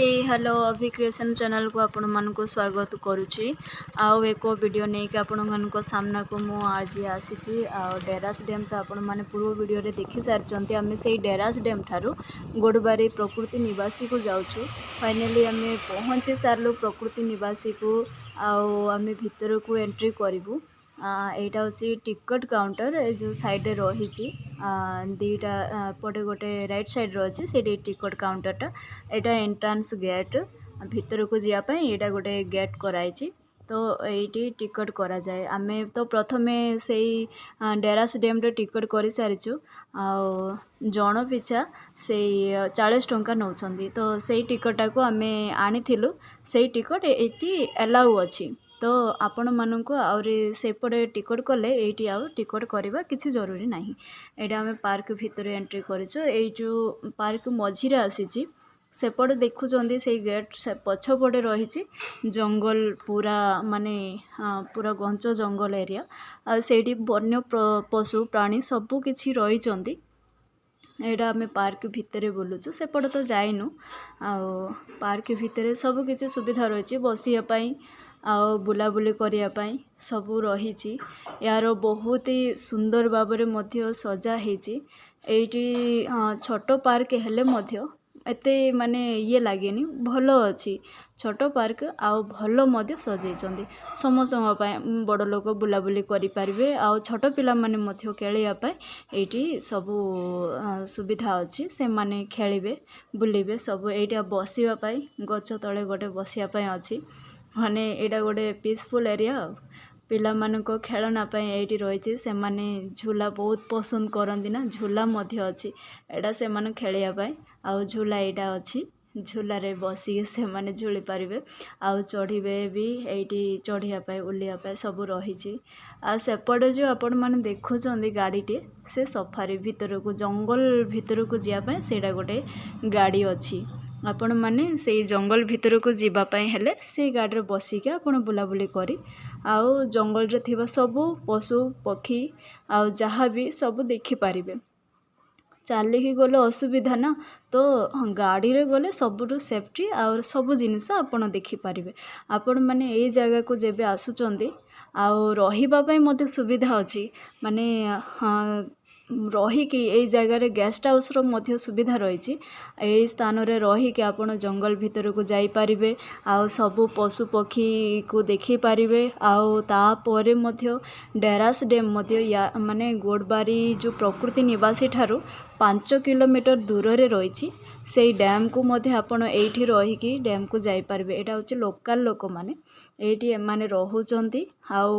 ଏଇ ହ୍ୟାଲୋ, ଅଭି କ୍ରିଏସନ୍ ଚ୍ୟାନେଲ୍କୁ ଆପଣମାନଙ୍କୁ ସ୍ୱାଗତ କରୁଛି। ଆଉ ଏକ ଭିଡ଼ିଓ ନେଇକି ଆପଣମାନଙ୍କ ସାମ୍ନାକୁ ମୁଁ ଆଜି ଆସିଛି। ଆଉ ଡେରାସ ଡ୍ୟାମ୍ ତ ଆପଣମାନେ ପୂର୍ବ ଭିଡ଼ିଓରେ ଦେଖି ସାରିଛନ୍ତି। ଆମେ ସେଇ ଡେରାସ ଡ୍ୟାମ୍ ଠାରୁ ଗୋଡ଼ବାରୀ ପ୍ରକୃତି ନିବାସୀକୁ ଯାଉଛୁ। ଫାଇନାଲି ଆମେ ପହଞ୍ଚି ସାରିଲୁ ପ୍ରକୃତି ନିବାସୀକୁ ଆଉ ଆମେ ଭିତରକୁ ଏଣ୍ଟ୍ରି କରିବୁ। ଏଇଟା ହେଉଛି ଟିକଟ୍ କାଉଣ୍ଟର। ଏ ଯେଉଁ ସାଇଡ଼୍ରେ ରହିଛି ଦୁଇଟା ପଟେ, ଗୋଟେ ରାଇଟ୍ ସାଇଡ଼୍ରେ ଅଛି, ସେଇଠି ଟିକଟ୍ କାଉଣ୍ଟରଟା। ଏଇଟା ଏଣ୍ଟ୍ରାନ୍ସ ଗେଟ୍। ଭିତରକୁ ଯିବା ପାଇଁ ଏଇଟା ଗୋଟେ ଗେଟ୍ କରାହେଇଛି। ତ ଏଇଠି ଟିକଟ୍ କରାଯାଏ। ଆମେ ତ ପ୍ରଥମେ ସେଇ ଡେରାସ ଡ୍ୟାମ୍ରେ ଟିକଟ୍ କରିସାରିଛୁ ଆଉ ଜଣ ପିଛା ସେଇ 40 ଟଙ୍କା ନେଉଛନ୍ତି। ତ ସେଇ ଟିକଟ୍ଟାକୁ ଆମେ ଆଣିଥିଲୁ। ସେଇ ଟିକଟ୍ ଏଇଠି ଆଲାଉ ଅଛି। ତ ଆପଣମାନଙ୍କୁ ଆହୁରି ସେପଟେ ଟିକଟ୍ କଲେ ଏଇଠି ଆଉ ଟିକଟ୍ କରିବା କିଛି ଜରୁରୀ ନାହିଁ। ଏଇଟା ଆମେ ପାର୍କ ଭିତରେ ଏଣ୍ଟ୍ରି କରିଛୁ। ଏଇ ଯେଉଁ ପାର୍କ ମଝିରେ ଆସିଛି, ସେପଟେ ଦେଖୁଛନ୍ତି, ସେଇ ଗେଟ୍ ସେ ପଛପଟେ ରହିଛି ଜଙ୍ଗଲ ପୁରା, ମାନେ ପୁରା ଘଞ୍ଚ ଜଙ୍ଗଲ ଏରିଆ। ଆଉ ସେଇଠି ବନ୍ୟ ପଶୁ ପ୍ରାଣୀ ସବୁ କିଛି ରହିଛନ୍ତି। ଏଇଟା ଆମେ ପାର୍କ ଭିତରେ ବୁଲୁଛୁ, ସେପଟେ ତ ଯାଇନୁ। ଆଉ ପାର୍କ ଭିତରେ ସବୁ କିଛି ସୁବିଧା ରହିଛି, ବସିବା ପାଇଁ ଆଉ ବୁଲାବୁଲି କରିବା ପାଇଁ ସବୁ ରହିଛି। ଏହାର ବହୁତ ହି ସୁନ୍ଦର ଭାବରେ ମଧ୍ୟ ସଜା ହେଇଛି। ଏଇଠି ଛୋଟ ପାର୍କ ହେଲେ ମଧ୍ୟ ଏତେ ମାନେ ଇଏ ଲାଗେନି, ଭଲ ଅଛି। ଛୋଟ ପାର୍କ ଆଉ ଭଲ ମଧ୍ୟ ସଜେଇଛନ୍ତି। ସମସ୍ତଙ୍କ ପାଇଁ, ବଡ଼ ଲୋକ ବୁଲାବୁଲି କରିପାରିବେ ଆଉ ଛୋଟ ପିଲାମାନେ ମଧ୍ୟ ଖେଳିବା ପାଇଁ ଏଇଠି ସବୁ ସୁବିଧା ଅଛି। ସେମାନେ ଖେଳିବେ, ବୁଲିବେ ସବୁ। ଏଇଟା ବସିବା ପାଇଁ ଗଛ ତଳେ ଗୋଟେ ବସିବା ପାଇଁ ଅଛି। ମାନେ ଏଇଟା ଗୋଟେ ପିସଫୁଲ୍ ଏରିଆ। ଆଉ ପିଲାମାନଙ୍କ ଖେଳନା ପାଇଁ ଏଇଠି ରହିଛି। ସେମାନେ ଝୁଲା ବହୁତ ପସନ୍ଦ କରନ୍ତି ନା, ଝୁଲା ମଧ୍ୟ ଅଛି। ଏଇଟା ସେମାନେ ଖେଳିବା ପାଇଁ ଆଉ ଝୁଲା ଏଇଟା ଅଛି। ଝୁଲାରେ ବସିକି ସେମାନେ ଝୁଲି ପାରିବେ ଆଉ ଚଢ଼ିବେ ବି। ଏଇଠି ଚଢ଼ିବା ପାଇଁ, ଓହ୍ଲିବା ପାଇଁ ସବୁ ରହିଛି। ଆଉ ସେପଟେ ଯେଉଁ ଆପଣମାନେ ଦେଖୁଛନ୍ତି ଗାଡ଼ିଟେ, ସେ ସଫାରି ଭିତରକୁ, ଜଙ୍ଗଲ ଭିତରକୁ ଯିବା ପାଇଁ ସେଇଟା ଗୋଟେ ଗାଡ଼ି ଅଛି। ଆପଣମାନେ ସେଇ ଜଙ୍ଗଲ ଭିତରକୁ ଯିବା ପାଇଁ ହେଲେ ସେଇ ଗାଡ଼ିରେ ବସିକି ଆପଣ ବୁଲାବୁଲି କରି ଆଉ ଜଙ୍ଗଲରେ ଥିବା ସବୁ ପଶୁ ପକ୍ଷୀ ଆଉ ଯାହା ବି ସବୁ ଦେଖିପାରିବେ। ଚାଲିକି ଗଲେ ଅସୁବିଧା ନା, ତ ଗାଡ଼ିରେ ଗଲେ ସବୁଠୁ ସେଫ୍ଟି ଆଉ ସବୁ ଜିନିଷ ଆପଣ ଦେଖିପାରିବେ। ଆପଣମାନେ ଏଇ ଜାଗାକୁ ଯେବେ ଆସୁଛନ୍ତି, ଆଉ ରହିବା ପାଇଁ ମଧ୍ୟ ସୁବିଧା ଅଛି। ମାନେ ରହିକି ଏଇ ଜାଗାରେ ଗେଷ୍ଟ ହାଉସ୍ର ମଧ୍ୟ ସୁବିଧା ରହିଛି। ଏଇ ସ୍ଥାନରେ ରହିକି ଆପଣ ଜଙ୍ଗଲ ଭିତରକୁ ଯାଇପାରିବେ ଆଉ ସବୁ ପଶୁ ପକ୍ଷୀକୁ ଦେଖିପାରିବେ। ଆଉ ତାପରେ ମଧ୍ୟ ଡେରାସ ଡ୍ୟାମ୍ ମଧ୍ୟ ୟା ମାନେ ଗୋଡ଼ବାରୀ ଯେଉଁ ପ୍ରକୃତି ନିବାସୀ ଠାରୁ 5 କିଲୋମିଟର ଦୂରରେ ରହିଛି। ସେଇ ଡ୍ୟାମ୍କୁ ମଧ୍ୟ ଆପଣ ଏଇଠି ରହିକି ଡ୍ୟାମ୍କୁ ଯାଇପାରିବେ। ଏଇଟା ହେଉଛି ଲୋକାଲ୍ ଲୋକମାନେ ଏଇଠି ଏମାନେ ରହୁଛନ୍ତି ଆଉ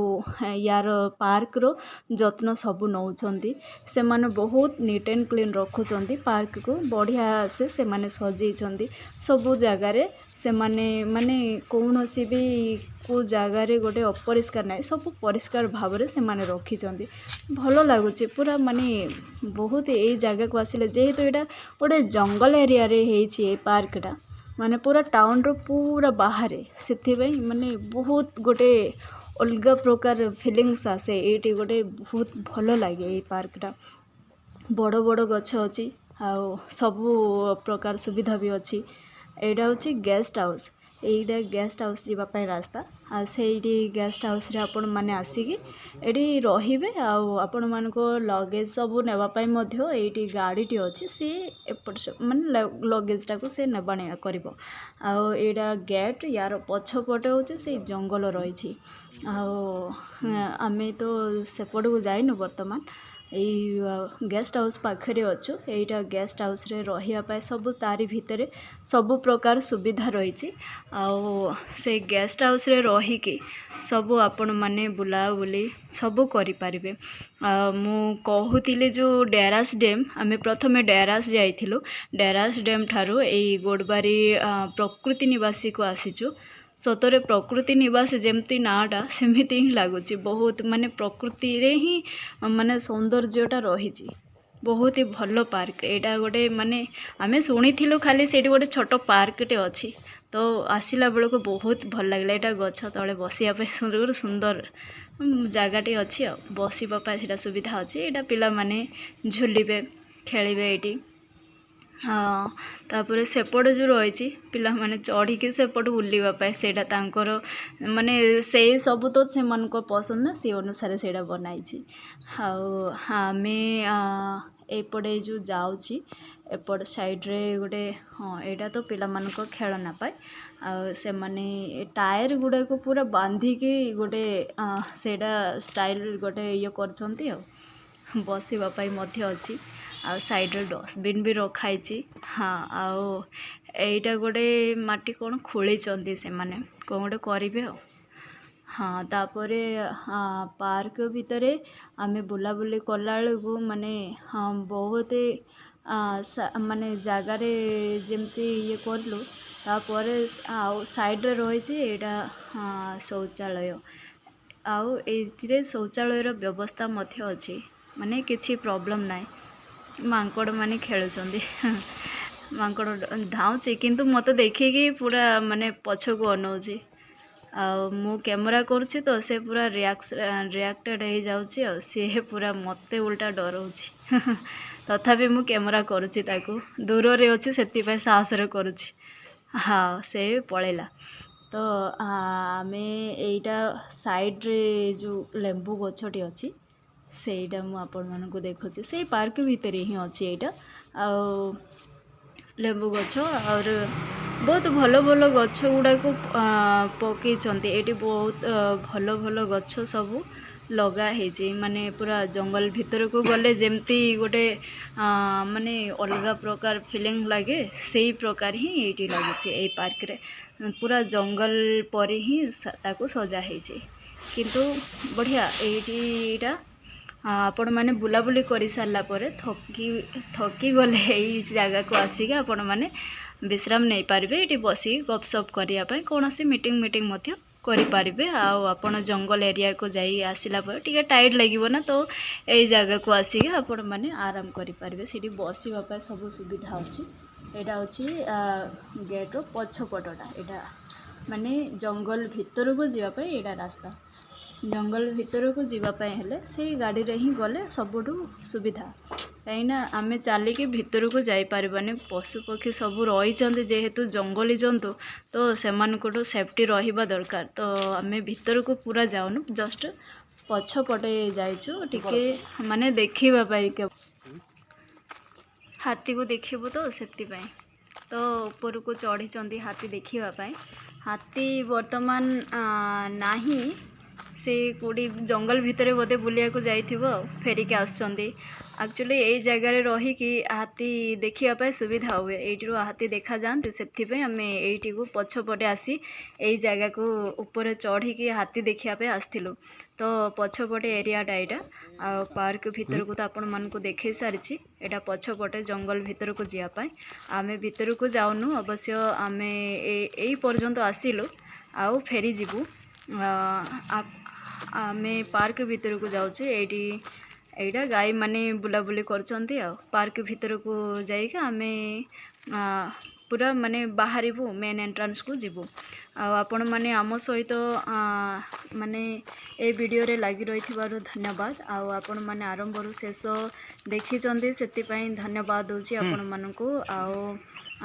ୟାର ପାର୍କର ଯତ୍ନ ସବୁ ନେଉଛନ୍ତି। ସେମାନେ ବହୁତ ନିଟ୍ ଆଣ୍ଡ କ୍ଲିନ୍ ରଖୁଛନ୍ତି ପାର୍କକୁ। ବଢ଼ିଆ ସେ ସେମାନେ ସଜେଇଛନ୍ତି ସବୁ ଜାଗାରେ। ସେମାନେ ମାନେ କୌଣସି ବି କେଉଁ ଜାଗାରେ ଗୋଟେ ଅପରିଷ୍କାର ନାହିଁ, ସବୁ ପରିଷ୍କାର ଭାବରେ ସେମାନେ ରଖିଛନ୍ତି। ଭଲ ଲାଗୁଛି ପୁରା, ମାନେ ବହୁତ ଏଇ ଜାଗାକୁ ଆସିଲେ। ଯେହେତୁ ଏଇଟା ଗୋଟେ ଜଙ୍ଗଲ ଏରିଆରେ ହେଇଛି ଏଇ ପାର୍କଟା, ମାନେ ପୁରା ଟାଉନର ପୁରା ବାହାରେ, ସେଥିପାଇଁ ମାନେ ବହୁତ ଗୋଟେ ଅଲଗା ପ୍ରକାର ଫିଲିଙ୍ଗସ୍ ଆସେ। ଏଇଠି ଗୋଟେ ବହୁତ ଭଲ ଲାଗେ ଏଇ ପାର୍କଟା। ବଡ଼ ବଡ଼ ଗଛ ଅଛି ଆଉ ସବୁ ପ୍ରକାର ସୁବିଧା ବି ଅଛି। ଏଇଟା ହେଉଛି ଗେଷ୍ଟ ହାଉସ୍। ଏଇଟା ଗେଷ୍ଟ ହାଉସ୍ ଯିବା ପାଇଁ ରାସ୍ତା। ଆଉ ସେଇଠି ଗେଷ୍ଟ ହାଉସ୍ରେ ଆପଣମାନେ ଆସିକି ଏଇଠି ରହିବେ। ଆଉ ଆପଣମାନଙ୍କ ଲଗେଜ୍ ସବୁ ନେବା ପାଇଁ ମଧ୍ୟ ଏଇଠି ଗାଡ଼ିଟି ଅଛି। ସେ ଏପଟ ମାନେ ଲଗେଜଟାକୁ ସେ ନେବା ଆଣିବା କରିବ। ଆଉ ଏଇଟା ଗେଟ୍, ୟାର ପଛପଟେ ହେଉଛି ସେଇ ଜଙ୍ଗଲ ରହିଛି। ଆଉ ଆମେ ତ ସେପଟକୁ ଯାଇନୁ, ବର୍ତ୍ତମାନ ଏଇ ଗେଷ୍ଟ ହାଉସ୍ ପାଖରେ ଅଛୁ। ଏଇଟା ଗେଷ୍ଟ ହାଉସ୍ରେ ରହିବା ପାଇଁ ସବୁ ତାରି ଭିତରେ ସବୁ ପ୍ରକାର ସୁବିଧା ରହିଛି। ଆଉ ସେଇ ଗେଷ୍ଟ ହାଉସ୍ରେ ରହିକି ସବୁ ଆପଣମାନେ ବୁଲାବୁଲି ସବୁ କରିପାରିବେ। ଆଉ ମୁଁ କହୁଥିଲି ଯେଉଁ ଡେରାସ ଡ୍ୟାମ୍, ଆମେ ପ୍ରଥମେ ଡେରାସ ଯାଇଥିଲୁ। ଡେରାସ ଡ୍ୟାମ୍ ଠାରୁ ଏଇ ଗୋଡ଼ବାରୀ ପ୍ରକୃତି ନିବାସୀକୁ ଆସିଛୁ। ସତରେ ପ୍ରକୃତି ନିବାସ ଯେମିତି ନାଁଟା ସେମିତି ହିଁ ଲାଗୁଛି। ବହୁତ ମାନେ ପ୍ରକୃତିରେ ହିଁ ମାନେ ସୌନ୍ଦର୍ଯ୍ୟଟା ରହିଛି। ବହୁତ ହି ଭଲ ପାର୍କ ଏଇଟା ଗୋଟେ। ମାନେ ଆମେ ଶୁଣିଥିଲୁ ଖାଲି ସେଇଠି ଗୋଟେ ଛୋଟ ପାର୍କଟେ ଅଛି, ତ ଆସିଲା ବେଳକୁ ବହୁତ ଭଲ ଲାଗିଲା। ଏଇଟା ଗଛ ତଳେ ବସିବା ପାଇଁ ସୁନ୍ଦର ସୁନ୍ଦର ଜାଗାଟେ ଅଛି ଆଉ ବସିବା ପାଇଁ ସେଇଟା ସୁବିଧା ଅଛି। ଏଇଟା ପିଲାମାନେ ଝୁଲିବେ, ଖେଳିବେ ଏଇଠି। ହଁ, ତାପରେ ସେପଟେ ଯେଉଁ ରହିଛି ପିଲାମାନେ ଚଢ଼ିକି ସେପଟୁ ବୁଲିବା ପାଇଁ, ସେଇଟା ତାଙ୍କର ମାନେ ସେଇ ସବୁ ତ ସେମାନଙ୍କ ପସନ୍ଦ ନା, ସେ ଅନୁସାରେ ସେଇଟା ବନାଇଛି। ଆଉ ଆମେ ଏପଟେ ଯେଉଁ ଯାଉଛି ଏପଟ ସାଇଡ଼୍ରେ ଗୋଟେ, ହଁ, ଏଇଟା ତ ପିଲାମାନଙ୍କ ଖେଳନା ପାଇଁ। ଆଉ ସେମାନେ ଟାୟାର ଗୁଡ଼ାକୁ ପୁରା ବାନ୍ଧିକି ଗୋଟେ ସେଇଟା ଷ୍ଟାଇଲ୍ ଗୋଟେ ଇଏ କରିଛନ୍ତି। ଆଉ ବସିବା ପାଇଁ ମଧ୍ୟ ଅଛି, ଆଉ ସାଇଡ଼୍ରେ ଡଷ୍ଟବିନ୍ ବି ରଖାହେଇଛି। ହଁ, ଆଉ ଏଇଟା ଗୋଟେ ମାଟି କ'ଣ ଖୋଳିଛନ୍ତି ସେମାନେ, କ'ଣ ଗୋଟେ କରିବେ ଆଉ। ହଁ, ତାପରେ ପାର୍କ ଭିତରେ ଆମେ ବୁଲାବୁଲି କଲାବେଳକୁ ମାନେ, ହଁ, ବହୁତ ମାନେ ଜାଗାରେ ଯେମିତି ଇଏ କଲୁ। ତାପରେ ଆଉ ସାଇଡ଼୍ରେ ରହିଛି ଏଇଟା, ହଁ, ଶୌଚାଳୟ। ଆଉ ଏଇଥିରେ ଶୌଚାଳୟର ବ୍ୟବସ୍ଥା ମଧ୍ୟ ଅଛି, ମାନେ କିଛି ପ୍ରୋବ୍ଲେମ୍ ନାହିଁ। ମାଙ୍କଡ଼ମାନେ ଖେଳୁଛନ୍ତି। ମାଙ୍କଡ଼ ଧାଉଁଛି କିନ୍ତୁ ମୋତେ ଦେଖିକି ପୁରା ମାନେ ପଛକୁ ଅନଉଛି। ଆଉ ମୁଁ କ୍ୟାମେରା କରୁଛି ତ ସେ ପୁରା ରିଆକ୍ଟେଡ଼ ହେଇଯାଉଛି, ଆଉ ସିଏ ପୁରା ମୋତେ ଉଲ୍ଟା ଡରଉଛି। ତଥାପି ମୁଁ କ୍ୟାମେରା କରୁଛି ତାକୁ, ଦୂରରେ ଅଛି ସେଥିପାଇଁ ସାହସରେ କରୁଛି। ହଁ, ସେ ପଳେଇଲା। ତ ଆମେ ଏଇଟା ସାଇଡ଼୍ରେ ଯେଉଁ ଲେମ୍ବୁ ଗଛଟି ଅଛି, ସେଇଟା ମୁଁ ଆପଣମାନଙ୍କୁ ଦେଖୁଛି। ସେଇ ପାର୍କ ଭିତରେ ହିଁ ଅଛି ଏଇଟା। ଆଉ ଲେମ୍ବୁ ଗଛ ଆହୁରି ବହୁତ ଭଲ ଭଲ ଗଛ ଗୁଡ଼ାକୁ ପକେଇଛନ୍ତି ଏଇଠି। ବହୁତ ଭଲ ଭଲ ଗଛ ସବୁ ଲଗା ହେଇଛି। ମାନେ ପୁରା ଜଙ୍ଗଲ ଭିତରକୁ ଗଲେ ଯେମିତି ଗୋଟେ ମାନେ ଅଲଗା ପ୍ରକାର ଫିଲିଂ ଲାଗେ, ସେଇ ପ୍ରକାର ହିଁ ଏଇଠି ଲାଗୁଛି। ଏଇ ପାର୍କରେ ପୁରା ଜଙ୍ଗଲ ପରି ହିଁ ତାକୁ ସଜା ହେଇଛି। କିନ୍ତୁ ବଢ଼ିଆ ଏଇଠି ଏଇଟା। ଆପଣମାନେ ବୁଲାବୁଲି କରିସାରିଲା ପରେ ଥକି ଥକି ଗଲେ ଏଇ ଜାଗାକୁ ଆସିକି ଆପଣମାନେ ବିଶ୍ରାମ ନେଇପାରିବେ। ଏଇଠି ବସିକି ଗପସପ କରିବା ପାଇଁ କୌଣସି ମିଟିଂ ମିଟିଂ ମଧ୍ୟ କରିପାରିବେ। ଆଉ ଆପଣ ଜଙ୍ଗଲ ଏରିଆକୁ ଯାଇ ଆସିଲା ପରେ ଟିକେ ଟାୟାର୍ଡ଼ ଲାଗିବ ନା, ତ ଏଇ ଜାଗାକୁ ଆସିକି ଆପଣମାନେ ଆରାମ କରିପାରିବେ। ସେଇଠି ବସିବା ପାଇଁ ସବୁ ସୁବିଧା ଅଛି। ଏଇଟା ହେଉଛି ଗେଟ୍ର ପଛପଟଟା। ଏଇଟା ମାନେ ଜଙ୍ଗଲ ଭିତରକୁ ଯିବା ପାଇଁ ଏଇଟା ରାସ୍ତା। ଜଙ୍ଗଲ ଭିତରକୁ ଯିବା ପାଇଁ ହେଲେ ସେଇ ଗାଡ଼ିରେ ହିଁ ଗଲେ ସବୁଠୁ ସୁବିଧା, କାହିଁକିନା ଆମେ ଚାଲିକି ଭିତରକୁ ଯାଇପାରିବାନି। ପଶୁପକ୍ଷୀ ସବୁ ରହିଛନ୍ତି, ଯେହେତୁ ଜଙ୍ଗଲୀ ଜନ୍ତୁ, ତ ସେମାନଙ୍କଠୁ ସେଫ୍ଟି ରହିବା ଦରକାର। ତ ଆମେ ଭିତରକୁ ପୁରା ଯାଉନୁ, ଜଷ୍ଟ ପଛପଟେ ଯାଇଛୁ ଟିକେ ମାନେ ଦେଖିବା ପାଇଁ, ହାତୀକୁ ଦେଖିବୁ ତ ସେଥିପାଇଁ। ତ ଉପରକୁ ଚଢ଼ିଛନ୍ତି ହାତୀ ଦେଖିବା ପାଇଁ। ହାତୀ ବର୍ତ୍ତମାନ ନାହିଁ, ସେ କେଉଁଠି ଜଙ୍ଗଲ ଭିତରେ ବୋଧେ ବୁଲିବାକୁ ଯାଇଥିବ ଆଉ ଫେରିକି ଆସୁଛନ୍ତି। ଆକ୍ଚୁଆଲି ଏଇ ଜାଗାରେ ରହିକି ହାତୀ ଦେଖିବା ପାଇଁ ସୁବିଧା ହୁଏ, ଏଇଠିରୁ ହାତୀ ଦେଖାଯାଆନ୍ତି। ସେଥିପାଇଁ ଆମେ ଏଇଠିକୁ ପଛପଟେ ଆସି ଏଇ ଜାଗାକୁ ଉପରେ ଚଢ଼ିକି ହାତୀ ଦେଖିବା ପାଇଁ ଆସିଥିଲୁ। ତ ପଛପଟେ ଏରିଆଟା ଏଇଟା। ଆଉ ପାର୍କ ଭିତରକୁ ତ ଆପଣମାନଙ୍କୁ ଦେଖେଇ ସାରିଛି। ଏଇଟା ପଛପଟେ ଜଙ୍ଗଲ ଭିତରକୁ ଯିବା ପାଇଁ। ଆମେ ଭିତରକୁ ଯାଉନୁ ଅବଶ୍ୟ, ଆମେ ଏଇ ପର୍ଯ୍ୟନ୍ତ ଆସିଲୁ ଆଉ ଫେରିଯିବୁ। ଆମେ ପାର୍କ ଭିତରକୁ ଯାଉଛୁ। ଏଇଠି ଏଇଟା ଗାଈମାନେ ବୁଲାବୁଲି କରୁଛନ୍ତି। ଆଉ ପାର୍କ ଭିତରକୁ ଯାଇକି ଆମେ ପୁରା ମାନେ ବାହାରିବୁ, ମେନ୍ ଏଣ୍ଟ୍ରାନ୍ସକୁ ଯିବୁ। ଆଉ ଆପଣମାନେ ଆମ ସହିତ ମାନେ ଏ ଭିଡ଼ିଓରେ ଲାଗି ରହିଥିବାରୁ ଧନ୍ୟବାଦ। ଆଉ ଆପଣମାନେ ଆରମ୍ଭରୁ ଶେଷ ଦେଖିଛନ୍ତି, ସେଥିପାଇଁ ଧନ୍ୟବାଦ ଦେଉଛି ଆପଣମାନଙ୍କୁ। ଆଉ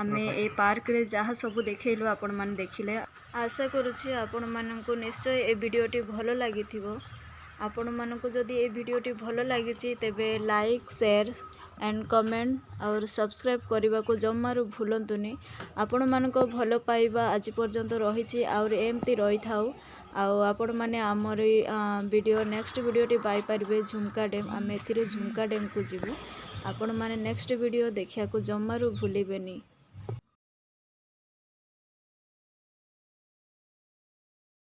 ଆମେ ଏଇ ପାର୍କରେ ଯାହା ସବୁ ଦେଖେଇଲୁ ଆପଣମାନେ ଦେଖିଲେ। ଆଶା କରୁଛି ଆପଣମାନଙ୍କୁ ନିଶ୍ଚୟ ଏ ଭିଡ଼ିଓଟି ଭଲ ଲାଗିଥିବ। ଆପଣମାନଙ୍କୁ ଯଦି ଏ ଭିଡ଼ିଓଟି ଭଲ ଲାଗିଛି, ତେବେ ଲାଇକ୍, ସେୟାର ଆଣ୍ଡ କମେଣ୍ଟ ଆଉ ସବସ୍କ୍ରାଇବ୍ କରିବାକୁ ଜମାରୁ ଭୁଲନ୍ତୁନି। ଆପଣମାନଙ୍କ ଭଲ ପାଇବା ଆଜି ପର୍ଯ୍ୟନ୍ତ ରହିଛି, ଆହୁରି ଏମିତି ରହିଥାଉ। ଆଉ ଆପଣମାନେ ଆମର ଏଇ ଭିଡ଼ିଓ, ନେକ୍ସଟ ଭିଡ଼ିଓଟି ପାଇପାରିବେ ଝୁମକା ଡ୍ୟାମ୍। ଆମେ ଏଥିରେ ଝୁମକା ଡ୍ୟାମ୍କୁ ଯିବୁ। ଆପଣମାନେ ନେକ୍ସଟ ଭିଡ଼ିଓ ଦେଖିବାକୁ ଜମାରୁ ଭୁଲିବେନି।